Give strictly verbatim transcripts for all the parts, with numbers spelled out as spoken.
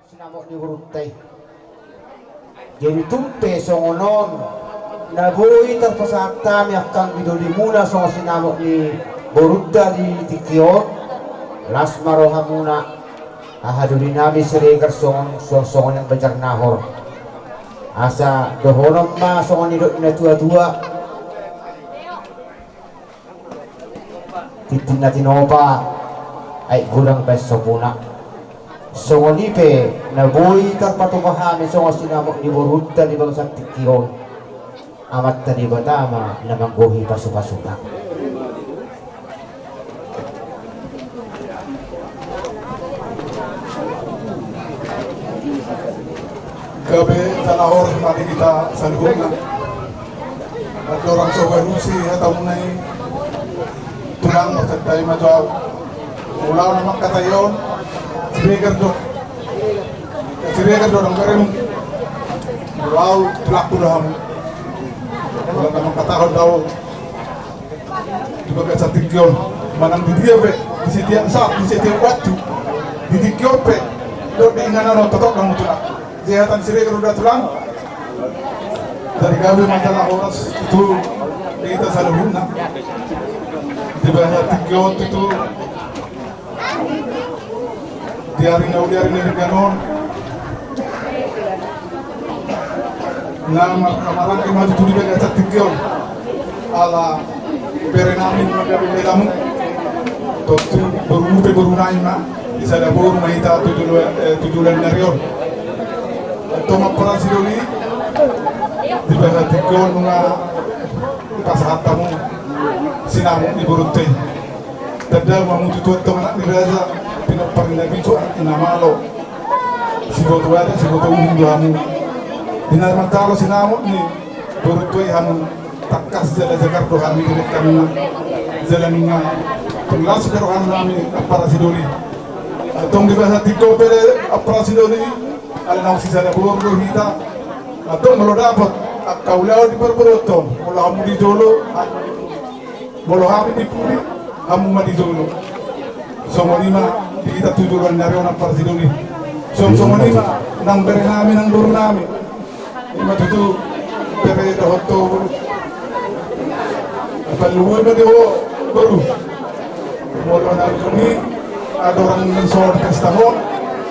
Sinamot ni borunta i. Jadi tung pe songon on na boi tarpasahat hami angka anggi dolimuna songon sinamot ni borunta di tingki on, las ma rohamuna, haha dolinami Siregar songon, songon, songon yang bajar nahor. Asa dohonon ma songon nidok ni natuatua. Tintin na tinopa, aek godang baen sopuna. Songon i pe na boi tarpatupa hami songon sinamot ni borunta di bagasan tingki on. Amanta Debata ma na manggohi pasupasuna. Gabe jala horas ma di hita saluhutna. Andorang so baen usi hatamuna i, tulang, marsantabi ma jo au. Molo au na mangkatai on, Siregar do. Siregar do nang berem. Molo au tulangku do hamu. Molo na mangkatahon do au. Di bagasan tingki on, manang di dia pe, di setiap saat, di setiap waktu, di tingki on pe, dohot di inganan on, totop do hamu tulang. Sehatan Siregar do tulang. Jadi gabe ma jala horas tu hita saluhutna. Di bagasan tingki on tutu. Di ari na uli, ari na denggan on, na marhamaranggi ma tutu di bagasan tingki on. Ala berenami ma gabe bedamu. Tontu borumu pe borunami ma. Di sada boru ma hita tu jolo, eh, tu joloan ni ari on. Antong ma parasi doli. Di bagasan tingki on nunga pasahat hamu sinamot ni borunta i. Tanda ma hamu tutu antong anak ni raja, pinompar ni na binsu, anak ni na malo. Siboto adat, siboto uhum do hamu. Di na manjalo sinamot ni borunta i hamu, tangkas jala jagar do hami di bengkangna. Jala nunga tung las pe rohanami ampara sidoli. Antong di bagasan tingki on pe ampara sidoli, ala naung sisada boru do hita. Antong molo dapot angka ulaon di parboruonta on, molo hamu di jolo, Molo hami di pudi, hamu ma di jolo. Songon i ma di hita tu joloan ni ari on ampara sidoli. Song, songon i ma nang berenami nang borunami. I ma tutu bere dohot ho boru. Parlumui ma di ho boru. Molo na dungkon i adong na songon pesta on,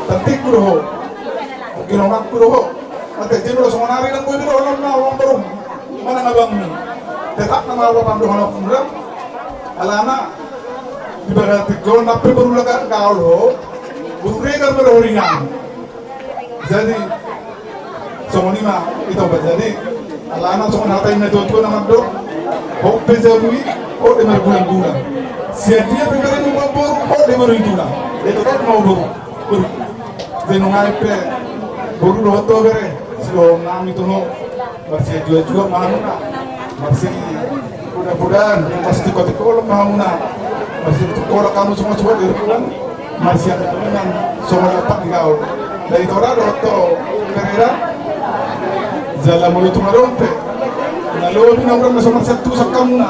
tantingku do ho. Ginonganku do ho. Ate, jolo songon ari nang boi do dohonon na uang borum. Manang abangmu. Tetap nama uang dohonon muda. Alana di bagasan tingki on nang pe boru laga gaol ho. Boru regar ma do ho ringan. Jadi songon i ma ito ba jadi. Alana songon hata ni natuatua na mandok. Ho pe jabu i, ho pe margulanggulang. Sian dia pe bere ni boru, ho pe margulanggulang. Ito kan mau boru. Boru. Jadi nung ai pe boru dohot ho bere, sidohononnami tu ho, marsiajuajuan ma hamuna, marsipodapodan, marsitikotiko ma hamuna, marsitikotiko hamu songon suhat di rukulan, marsiangkulan songon lampak ni gaol. Dari tora dohot ho bere da, jala molo tung adong pe na lobi na hurang na so marsiantusan hamuna.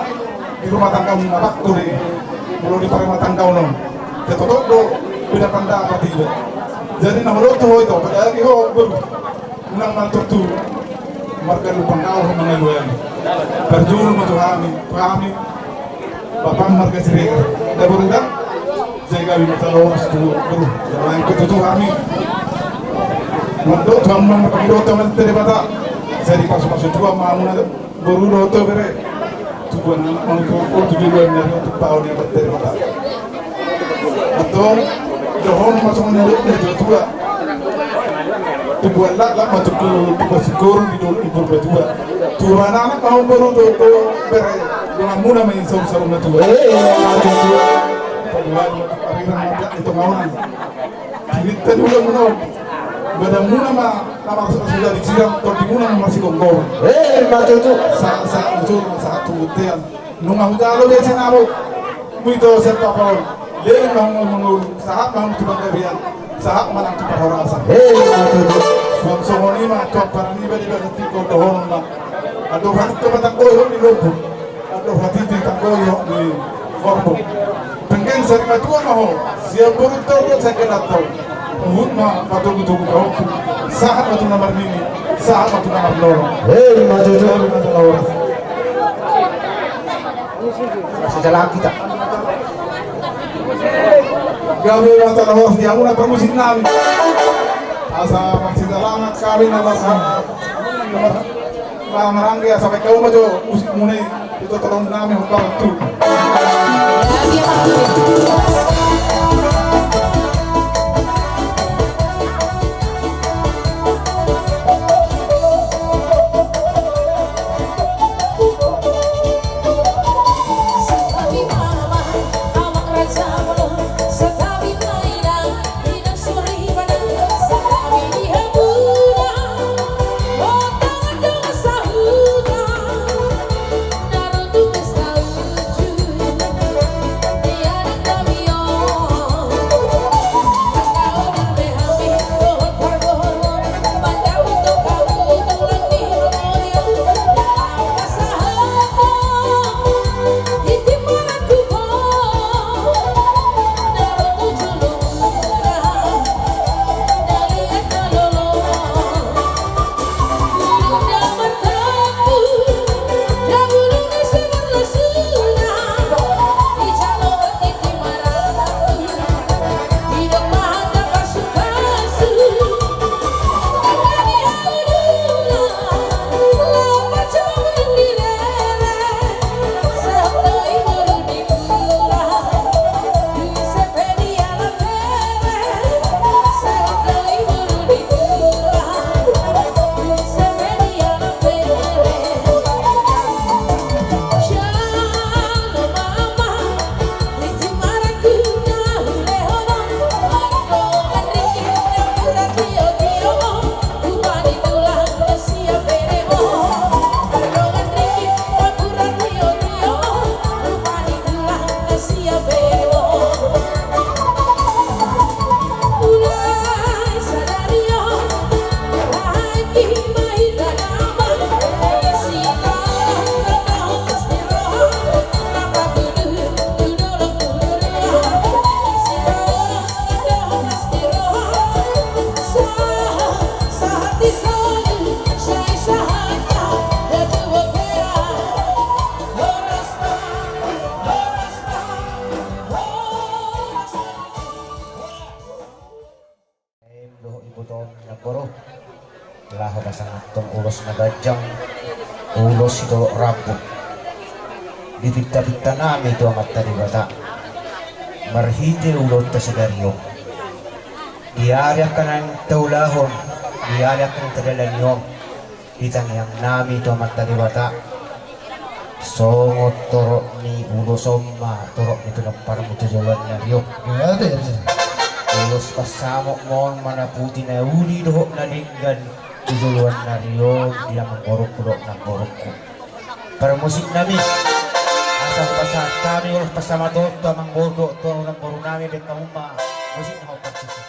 Di rumah tangga muna bakku di, molo di parumah tangga on, tetotop do beda pandapat iba. Jadi na molo tu ho ito, padahal di ho boru, unang mantuk tu marga Lumban Gaol ho mangalualu. Parjolo ma tu hami, tu hami bapa marga Siregar. Da boru da. Jadi kami masalah tu boru. Jangan ketutu hami. Mandok tu hami marga Siregar, teman Debata. Jadi pasu-pasu tu hami Boru dohot ho bere, tubuan anak ma tu, tu joloan ni ari on, tu paon ni Amanta Debata. Antong dohonon ma songon na nidok ni natuatua. Tubuan laklak ma tu, tu, tubuan singkoru di dolok ni Purbatua. Tubuan anak ma hamu boru dohot ho bere, donganmuna ma i saur-saur matua. Eh, iya, natuatua. Paduan ma tu parirang ma di tonga on. Dirinta ni ulaonmuna on. Badanmuna ma na marsusa-susa di sirang, tondimuna ma marsigomgoman. Eh, ima tutu. Sa, sa, usul, sahat tu bontean. Nunga hujalo be sinamotmu ito sian papa on. Leleng ma hamu mangolu, sahat ma hamu tu panggabean, sahat ma nang tu parhorasan. Eh, ima tutu. Suang songon i ma tu ampara niba di bagasan tingki on dohonon ma. Andor hatiti ma tanggoi hot ni lombu. Andor hatiti tanggoi hot ni horbo. Pengge Sari matua ma ho, sian boru tau do sangke na tau. Uhut ma patogu-togu tau. Sahat ma tu na marnini, sahat ma tu na marnono. Hei, ma jojo. Hei, ma jojo. Sejalan kita. Gabe ma tau na horas di hamuna parmusik nami. Asa marsijalangan kami na marha-, na marha-, Nah, marangge asa baen hamu ma jo musik muna i, ito tolong nami hombar tu. Dohot ibotom na boru, laho pasahathon ulos na ganjang, ulos sitorop rambu. Dipinta-pinta nami tu Amanta Debata marhite ulaonta sadari on. Di ari angka na taulahon, di ari angka na tadalani on, di tangiang nami tu Amanta Debata, songon torop ni ulos on ma torop ni pinomparmu tu joloan ni ari on. Ulos pansamot ma on manaputi na uli dohot na denggan tu joloan ni ari on di amangborungku dohot namborungku. Parmusik nami, asa hupasahat hami ulos pansamot on tu amangboru dohot tu namboru nami, baen hamu ma musik na hombar tusi.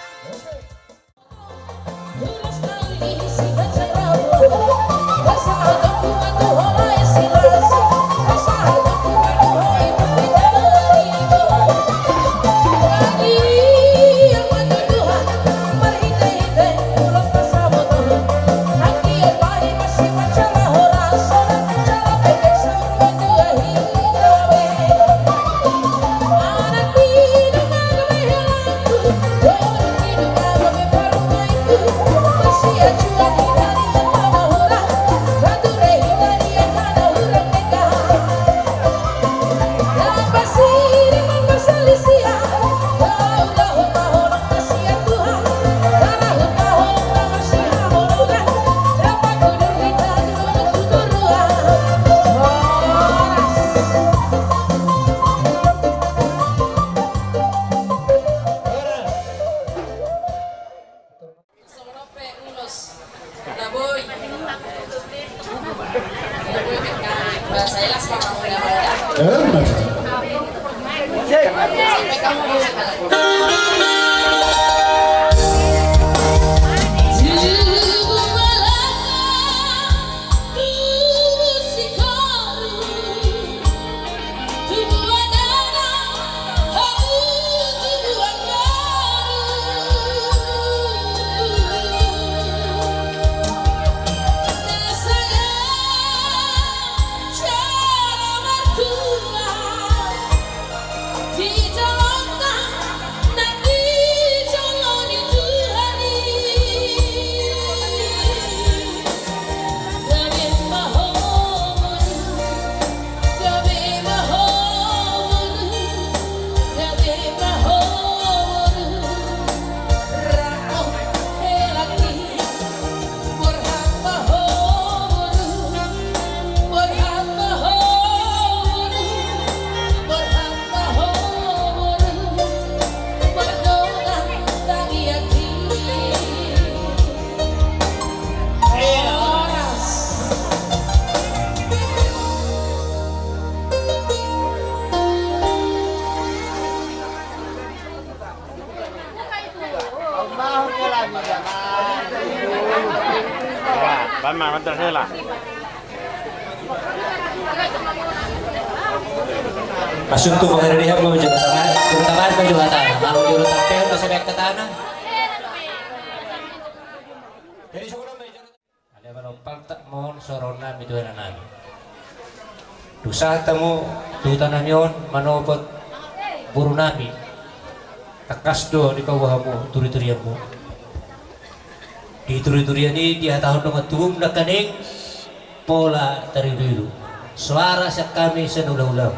Ama, mantar hela. Pasuntu mangere dia mau juru tangan, juru tangan mau juru tangan, mau juru tangan, mau sebaik ke tanah. Jadi sebelum Alai manompalta mohon soronna mi tu hela nami. Dung sahat hamu tu huta nami on manopot boru nami. Tangkas do dipaboa hamu turi-turianmu. Di turi-turian i dihatahon dongan tubum nangkaning pola tarilu-ilu. Soara sian hami sian hula-hula.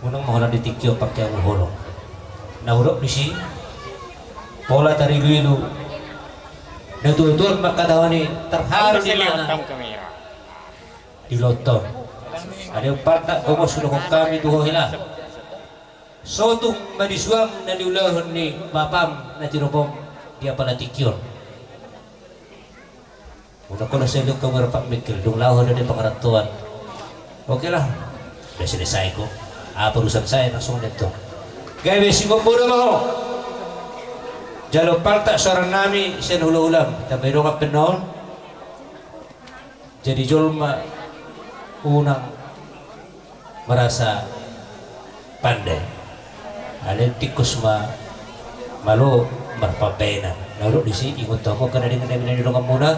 Unang ma holan di tingki on pangkeon holong. Na hudok disi pola tarilu-ilu. Na tuatua mangkatahon i terharu di mana. Di lontong. Alai umpanna gomos sudah hon hami tu ho hela. Sotung ma di suang na niulahon ni bapam na tiropom di apala tingki on. Unang holan sai liok hamu rap mingkil dung laho do di pangarantoan. Oke lah. Sudah selesai ko. Apa urusan saya langsung detto. Gabe singombo do ma ho. Jalo paltak soaran nami sian hula-hulam. Tambai dongan pe na on. Jadi jolma unang merasa pandai. Alai tingkos ma malo marpambahenan. Na hudok disi ingot hamu angka na denggan nami na nidonganmuna,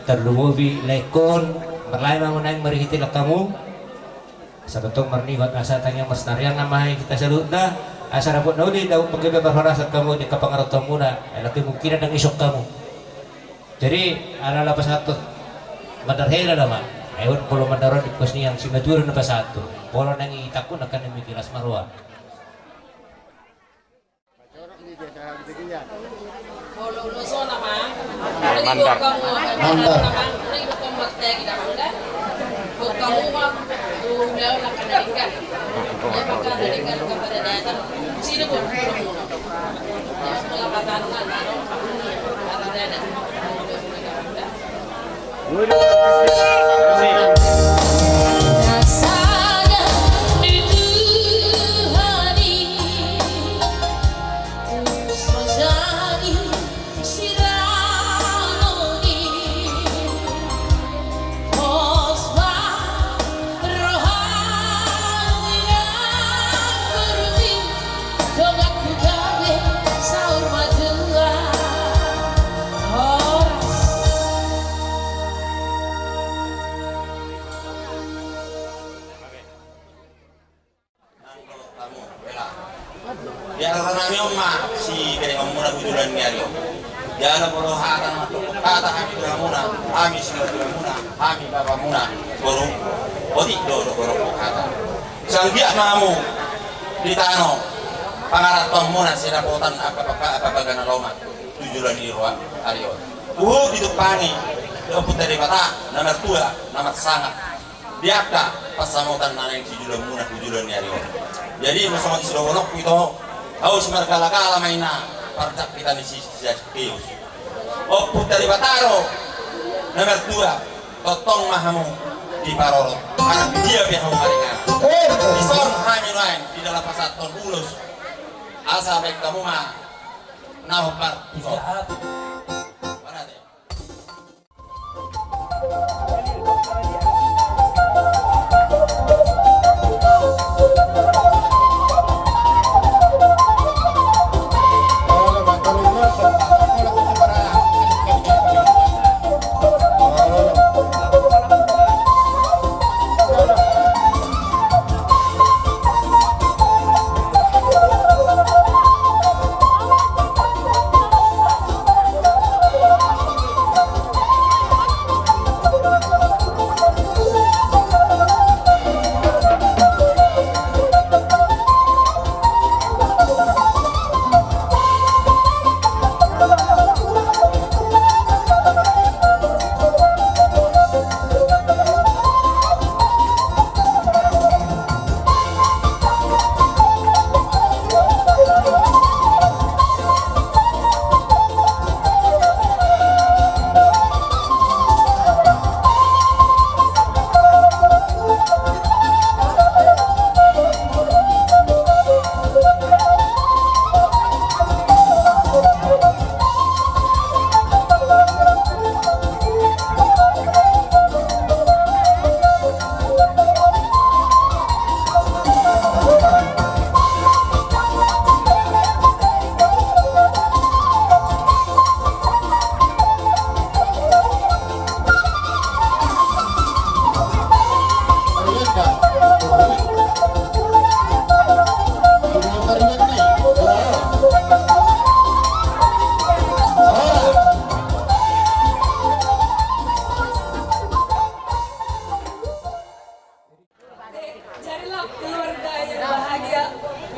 tarlumobi laengkon marlae ma hamu naeng marhite langkamu. Asa tongtong marningot asa tangiang marsinariang ma hita saluhutna. Asa dapot na uli dapot panggabean parhorasan hamu di angka pangarantoanmuna. Alai kemungkinan ndang ison hamu. Jadi ala na pasahathon mandar hela nama. Ai on molo mandar on di pos nian simatua do na pasahathon. Molo nang i takut akan nami gelas maroa. Mandar. Mandar. Nang dohot hamu, hela. Di hata nami on ma siberehonmuna tu joloan ni ari on. Jala molo hata na mandok hata hami tu hamuna, hami simatua muna, hami bapamuna, boru, otik do dohononku hata. Sai anggiat ma hamu di tano pangarantoanmuna sai dapotan angka paka-, angka bagana lomak tu joloan ni ari on. Huhut ditumpangi Ompunta Debata na martua na marsangap. Di angka pansamotan na naeng sijoloanmuna tu joloan ni ari on. Jadi molo songon i sidohononku ito, ahu simargalagala ma inna parjampitan ni si, si Zakeus. Ompunta Debata do na martua, tongtong ma hamu diparorot. Anak dia pe hamu maringanan. Dison hami nuaeng di dalan pasahathon ulos. Asa baen hamu ma na hombar tu son. Mana te?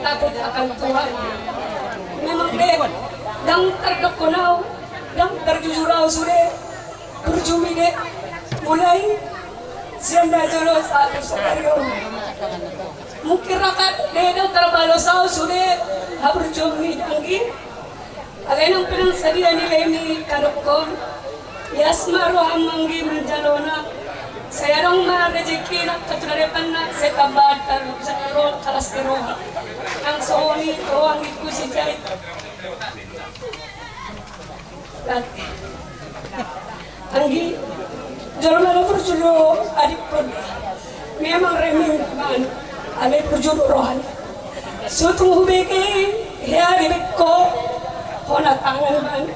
Takut akan Tuhan. Memang be, ndang tardok au, ndang tarjujur au sude. Burjumi de, mulai sian na jolo sahat tu sadari on. Mungkin raka de ndang tarbalos au sude haburjuon ni danggi. Alai nang pe ndang sadia nilai ni kadokkon. Ias ma roham anggi manjalona. Sai adong ma rejekina, angka tu na depanna sai tamba tarus roha, kalas ni roha. Nang songon i roha anggingku si Jai. Anggi, jolma na burju do adingkon. Memang remeng man, alai burju do rohana. Sotung hubege hea dibaen ho, hona tangan man.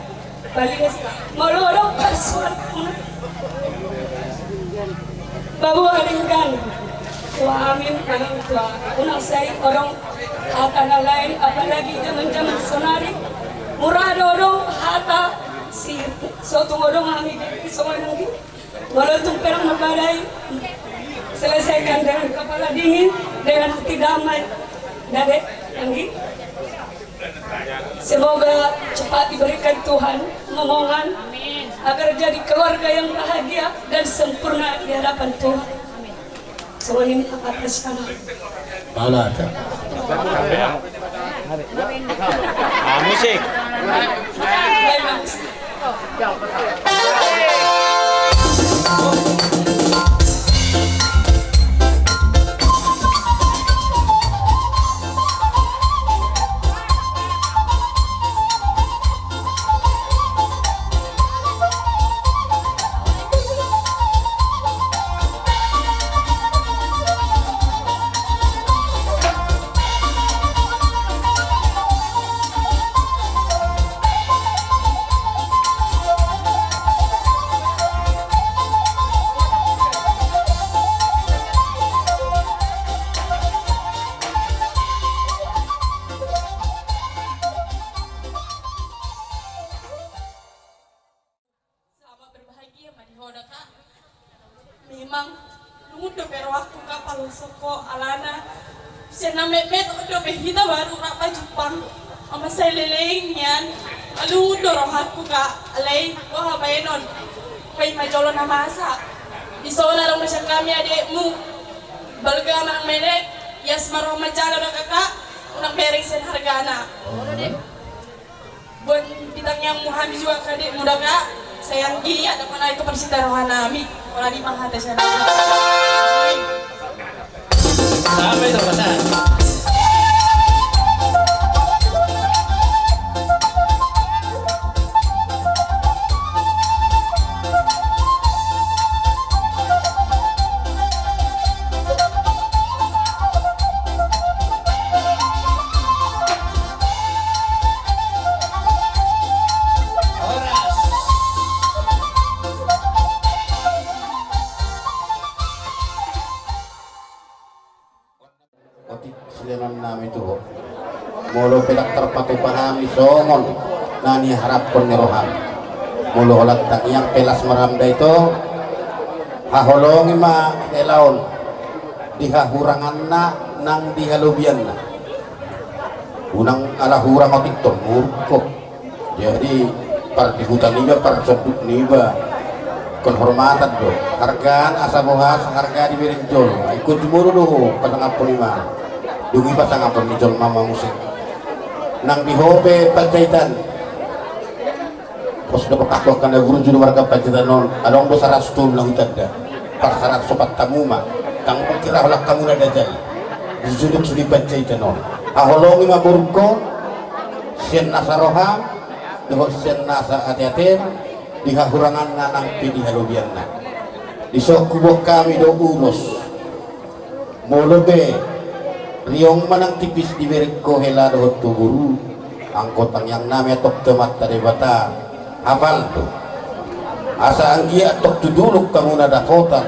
Balias, molo adong parsuan. Baboa denggan. Tua amin, manang tua. Unang sai adong hata na lain, apalagi jaman-jaman sonari. Mura do adong hata si, sotung adong hami di songon anggi. Molo tung perang na badai, selesaikan dengan kepala dingin, dengan hati damai. Dade, anggi. Semoga cepat diberikan Tuhan momongan agar jadi keluarga yang bahagia dan sempurna di hadapan Tuhan. Songon i ma hata sian au. Mauliate. Ah, musik. Sama berbahagia ma di ho da, Kak. Memang lungun dope rohangku, Kak, paluhon ho alana sian na metmet on dope hita baru rap pajumpang. Mansai leleng nian, lungun do rohangku, Kak. Alai boha baenon, paima jolo na masa. Dison adong do sian hami adekmu. Balga manang menek, ias ma roham manjalo da, Kak. Unang bereng sian hargana. Buat di tangiangmu hami jua, Kak, adekmu da, Kak. Sai anggiat dapot nai tu parsita rohanami. Pola di ma hata sian. Sampai tu pasan. Otik sileman nami tu ho. Molo pe ndang tarpatupa hami songon na niharaphon ni roham. Molo holan tangiang pe las ma roham da, ito, haholongi ma hela on di hahuranganna nang di halobianna. Unang ala hurang otik tong muruk ho. Jadi pardihuta niba, parsonduk niba, penghormatan do. Hargaan asa boha, asa harga dibereng jolma. Ingkon jumolo do ho pasangaphon i ma. Dung i pasangaphon ni jolma ma muse. Nang di ho pe Panjaitan. Pos do pekak do, angka na burju do marga Panjaitan on. Adong do saratus tolu na hutanda. Pas saratus opat hamu ma. Ndang mungkin ra holan hamu na dajal. Di sudut sudi Panjaitan on. Haholongi ma borungkon. Sian nasa roham, dohot sian nasa ateatem, di hahuranganna nang pe di halobianna. Dison huboan hami do ulos. Molo pe riong manang tipis dibereng ho hela dohot tu boru, anggo tangiangnami antong tu Amanta Debata, hapal do. Asa anggiat antong tu dolok hamu na dapotan.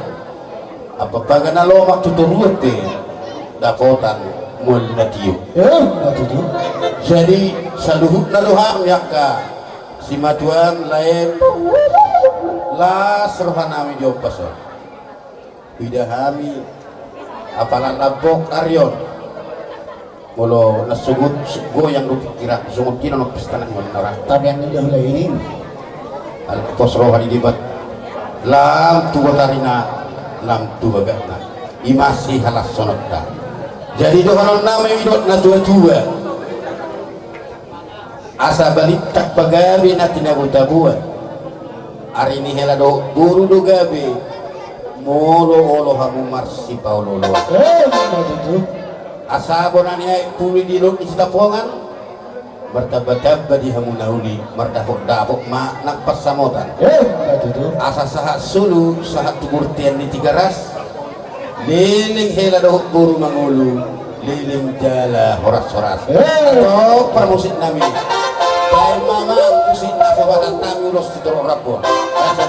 Apa paga na lomak tu toruan pe dapotan mual na tio. Eh, na tio. Jadi saluhutna do hami angka simatuan laem, las rohanami di ombas on. Huida hami apala lambok ari on. Molo na sogot goyang do pikiran, songon dia na pesta na ngolnara. Tapi an ni dahulu ini. Alpos roha di debat. Lam tu botarina, lam tu bagakna. Imasi halas sononta. Jadi dohonon nama idok na tua-tua. Asa balintang pagabe na tinabu-tabuan. Ari ni hela dohot boru do gabe. Molo olo hamu marsipaolo-oloan. Eh, betul. Asa bona ni aek puli di Laut ni Sitapongan. Martamba-tamba di hamu na uli, mardapot-dapot ma nang pansamotan. Eh, betul. Asa sahat solu, sahat tu bortean ni Tigaras. Leleng hela dohot boru mangolu, leleng jala horas-horas. Eh. Antong parmusik nami. Baen ma amang musik na so baen nami ulos di torop rambu. Asa.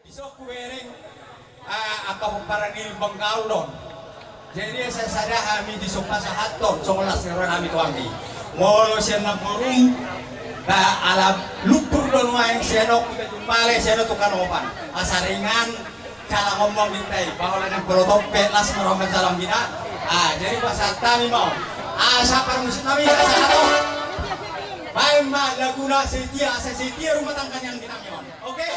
Dison hubereng, ah, angka pomparan ni Lumban Gaol on. Jadi, sai sada hami dison pasahathon songon las ni roha nami tu hami. Molo sian namborum, ba ala lumpur do nuaeng sian on tu Tanjung Balai, sian on tu Kanopan. Asa ringan jala ngomong hita i, ba holan namboru on pe las ma roha manjalo anggi na. Ah, jadi pasahat hami ma on. Asa parmusik nami, asa hatop. Baen ma laguna Setia, asa setia rumah tangga ni anggi nami on. Oke.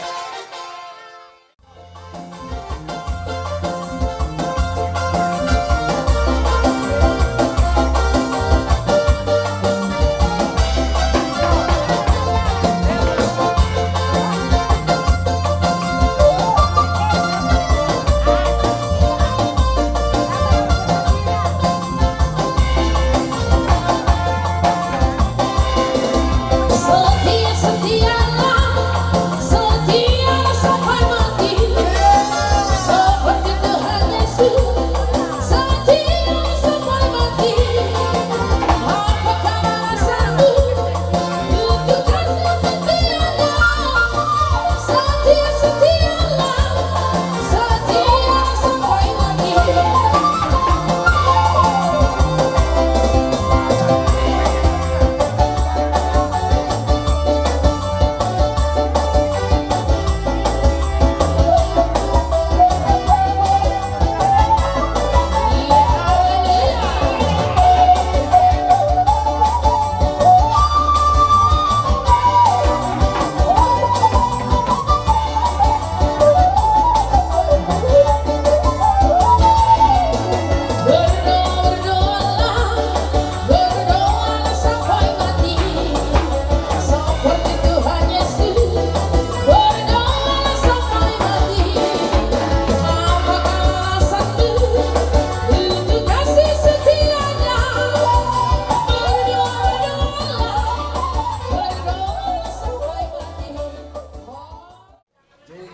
Jadi,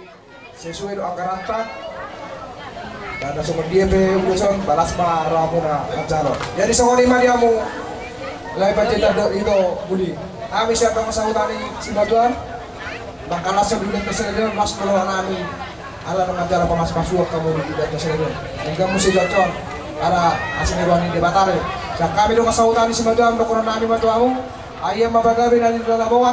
sesuai do anggaranta. Karena songon dia pe ulos on, balas ma rohamuna manjalo. Jadi songon i ma di hamu. Lae panjaitan dohot ito, Budi. Hami sian dongan sahuta ni simatuam. Mangkalas on di hita sadarion, las ma roha nami. Ala na manjalo pamas-pasuon hamu di hita sadarion. Denggan muse jo on. Ala asi ni roha ni Debata do. Sian hami dongan sahuta ni simatuam, dohonon nami ma tu hamu. Ai ia ma pagabe na nidok ni na baoa.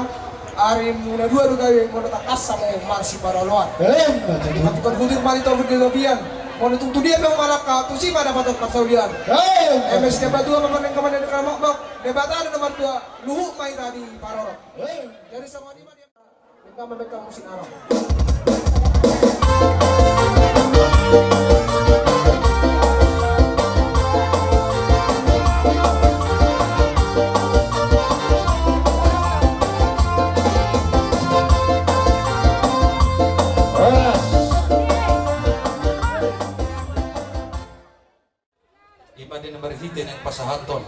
Ari muna dua do gabe molo tangkas hamu marsiparoloan. Emma tutu. Matukan hujur mari tobur di topian. Molo tung tu dia pe hamu mangalangka, tusi ma dapotan parsaulian. Emma tutu. Eme sian batua ma panengka ma di kalamokmok. Debata do na martua, luhut ma hita diparorot. Jadi songon i ma dia. Denggan ma baen hamu sinarong. I ma di na marhite naeng pasahathon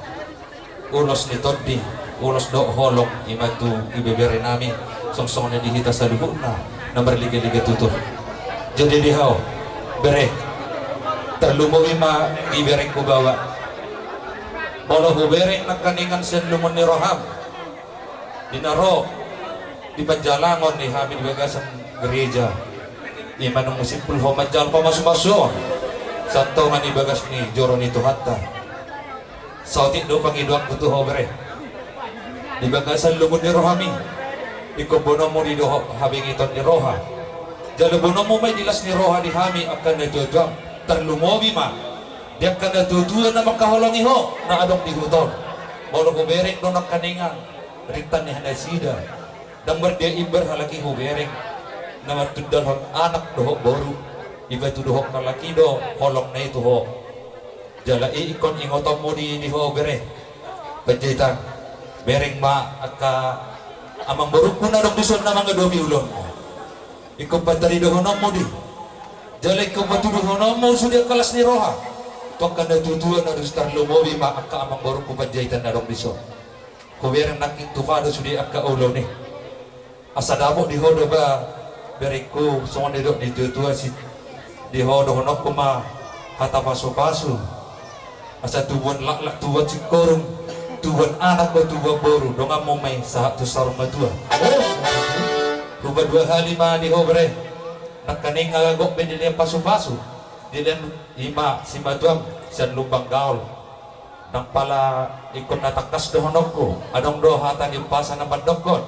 ulos ni tondi, ulos dohot holong, i ma tu ibebere nami, songon songon i di hita saluhutna na marliga-liga tutu. Jadi di ho, bere, tarlumobi ma di berengku baoa. Molo hubereng nangkaningan sian lungun ni roham, di na ro di panjalangon ni hami di bagasan gereja, i ma nunga simpul ho manjalo pamasu-masuon, sian tonga ni bagas ni joro ni Tuhanta. Saotik do pangidoanku tu ho, bere. Di bagasan lungun ni rohami, ingkon boanonmu do i dohot habengeton ni roha. Jala boanonmu ma i di las ni roha di hami angka natuatuam, tarlumobi ma di angka natuatua na mangkaholongi ho na adong di huta on. Molo hubereng do nangkaningan rinta ni nasida, ndang mardia imbar halak i hubereng na martundalhon anak dohot boru, dipatuduhon halak i do holongna i tu ho. Jala i ingkon ingotonmu do i di ho, bere. Panjaitan, bereng ma angka amangborungku na adong dison na mangadopi ulaonmu. Ingkon pataridohononmu do i. Jala ingkon patuduhononmu sude angka las ni roha tu angka natuatua na dos, tarlumobi ma angka amangborungku Panjaitan na adong dison. Hubereng nangkin tupa do sude angka ulaon i. Asa dapot di ho do ba, berengku, songon nidok ni tuatua, si di ho dohononku ma hata pasupasu. Asa tubuan laklak, tubuan singkoru, tubuan anak dohot tubuan boru, donganmu ma i sahat tu saur matua. Hupaboa hami ma di ho, bere. Nangkaning gok be dilean pasupasu, dilean i ma simatuam sian Lumban Gaol. Ndang pala ingkon na tangkas dohononku, adong do hata ni umpasa na mandokkon: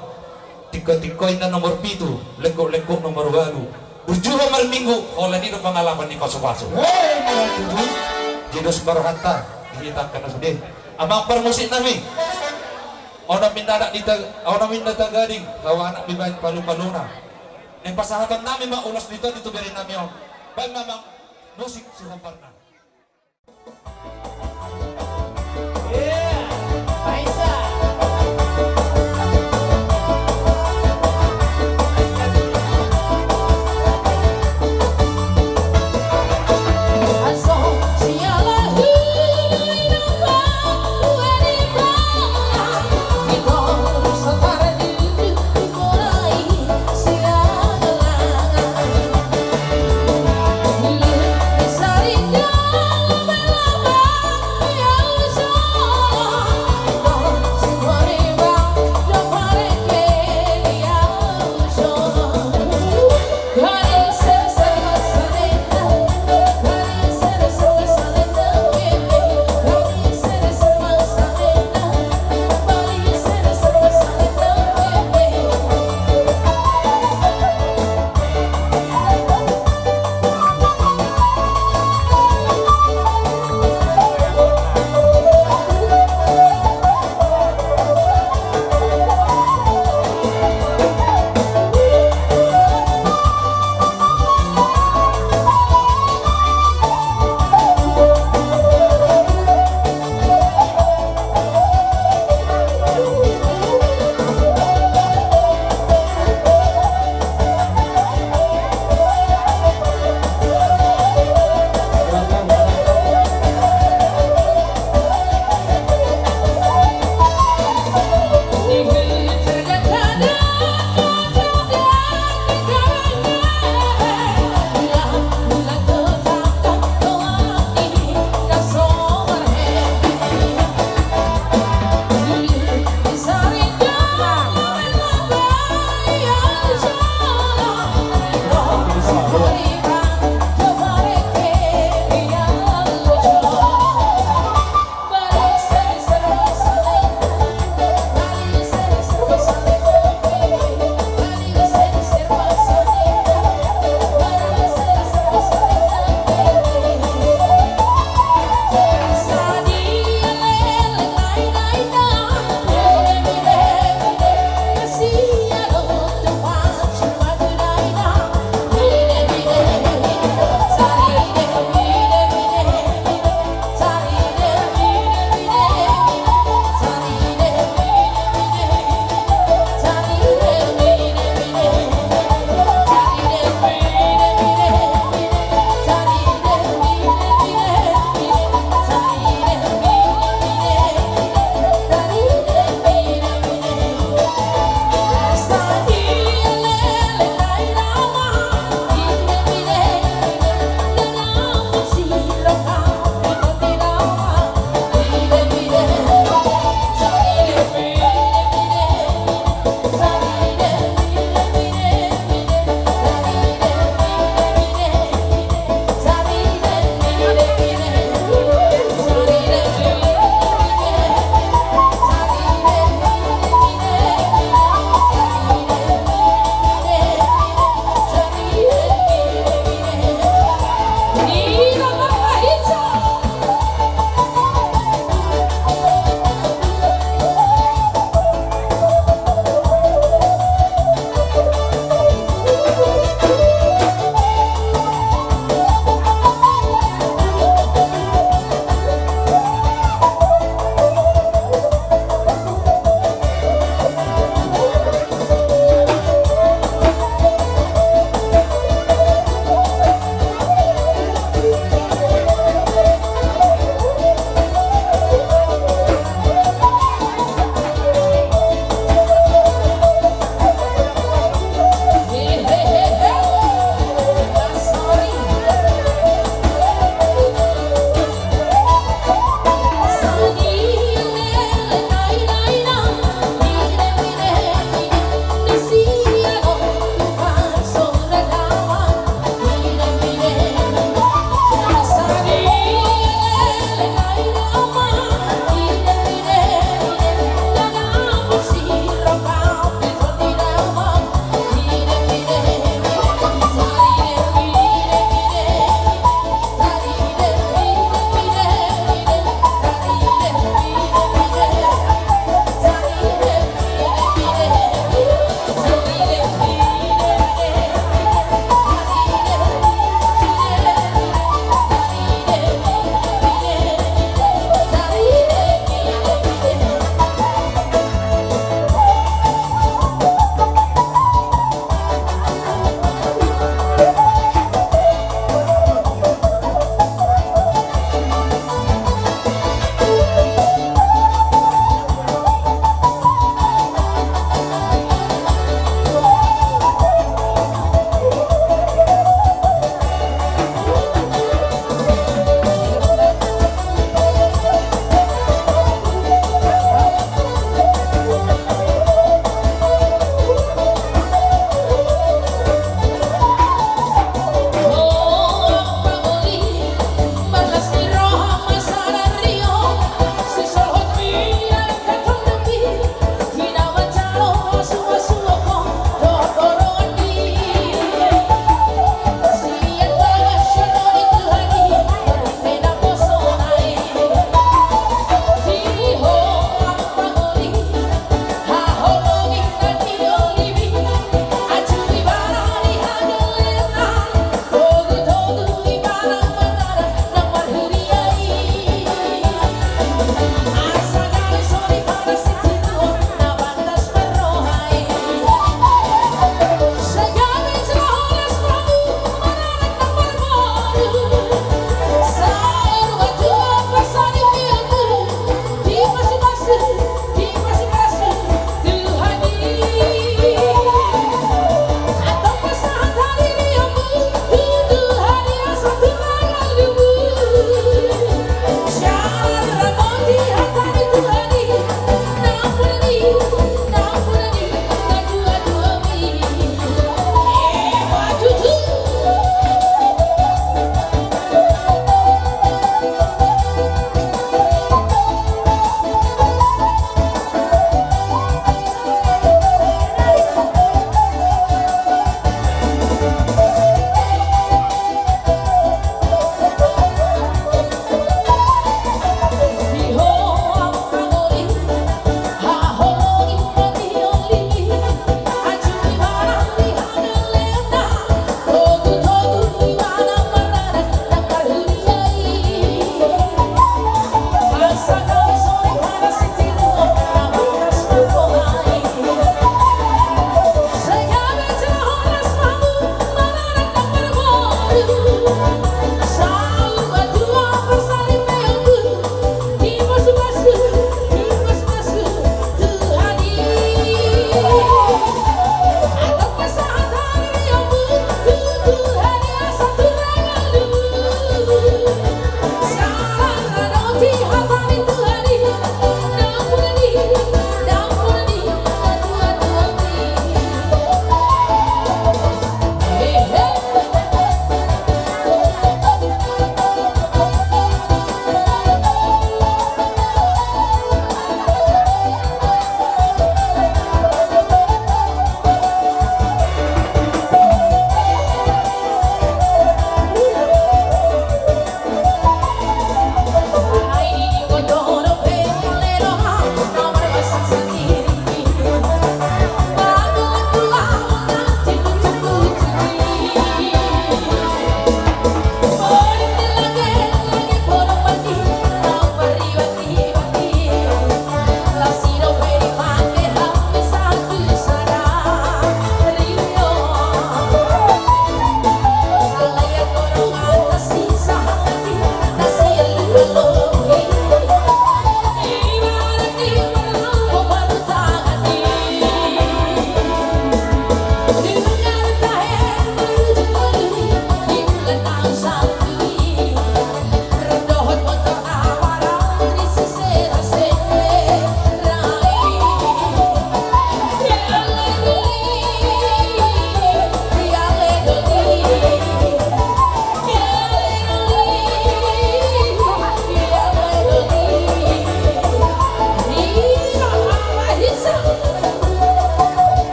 Tingko-tingko inna nomor pitu, lengkuk-lengkuk nomor ualu. Burju ho marminggu, holan i do pangalaman ni pasu-pasu. Hei, mauliate. Jadi dos ma rohanta di hita angka na sude. Amang parmusik nami, onom inna anak ni ta-, onom inna tagading, hawa anak dibaen palu-paluna. Naeng pasahaton nami ma ulos ni tondi tu bere nami on. Baen ma amang musik sihomparna.